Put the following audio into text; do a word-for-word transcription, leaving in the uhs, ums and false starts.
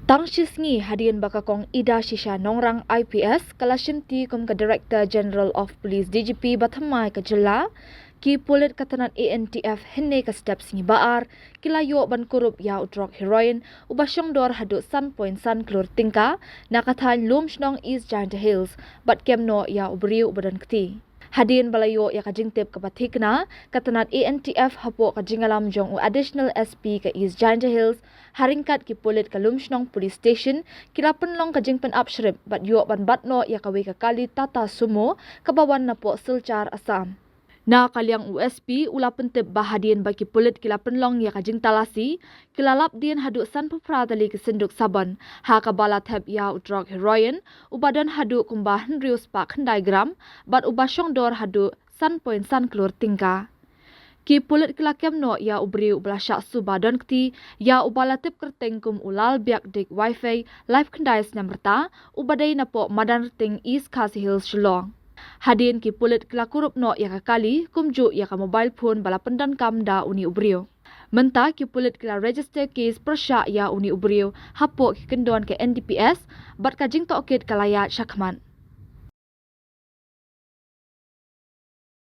Tang shi sngi hadien ba ka Kong Ida Shisha Nongrang I P S ka la shimti kum ka Director General of Police, D G P, ba thymmai ka jylla, ki pulit ka tnat A N T F hynne ka step sngi ba ar ki la ïoh ban kurup ïa u drok heroin uba shongdor haduh san point san klur tyngka na ka thaiñ Lumshnong, East Jaintia Hills, bad kem noh ïa u briew uba don kti. Hadien ba la ïoh ïa ka jingtip kaba thikna, ka tnat A N T F hapoh ka jingïalam jong u Additional S P ka East Jaintia Hills, ha ryngkat ki pulit ka Lumshnong Police Station, ki la pynlong ka jingpynap shrip bad ïoh ban bat noh ïa kawei ka kali Tata Sumo kaba wan napoh Silchar, Assam. Na ka liang u S P u la pyntip ba hadien ba ki pulit ki la pynlong ïa ka jingtalasi, ki la lap dien haduh sanphew phra tylli ki synduk sabon, ha kaba la thep ïa u drok heroin uba don haduh kumba hynriew spah khyndai gram, bad uba shongdor haduh san point san klur tyngka. Ki pulit ki la kem noh ïa u briew uba la shah suba don kti, ïa uba la tip kyrteng kum u Lalbiakdik Waifei, laiphew khyndai snem rta, uba dei napoh Madanrting, East Khasi Hills, Shillong. Hadien ki pulit ki la kurup noh ïa ka kali, kumjuh ïa ka mobile phone ba la pyndonkam da une u briew. Mynta ki pulit ki la register case pyrshah ïa une u briew hapoh ki kyndon ka N D P S, bad ka jingtohkit ka la ïaid shakhmat.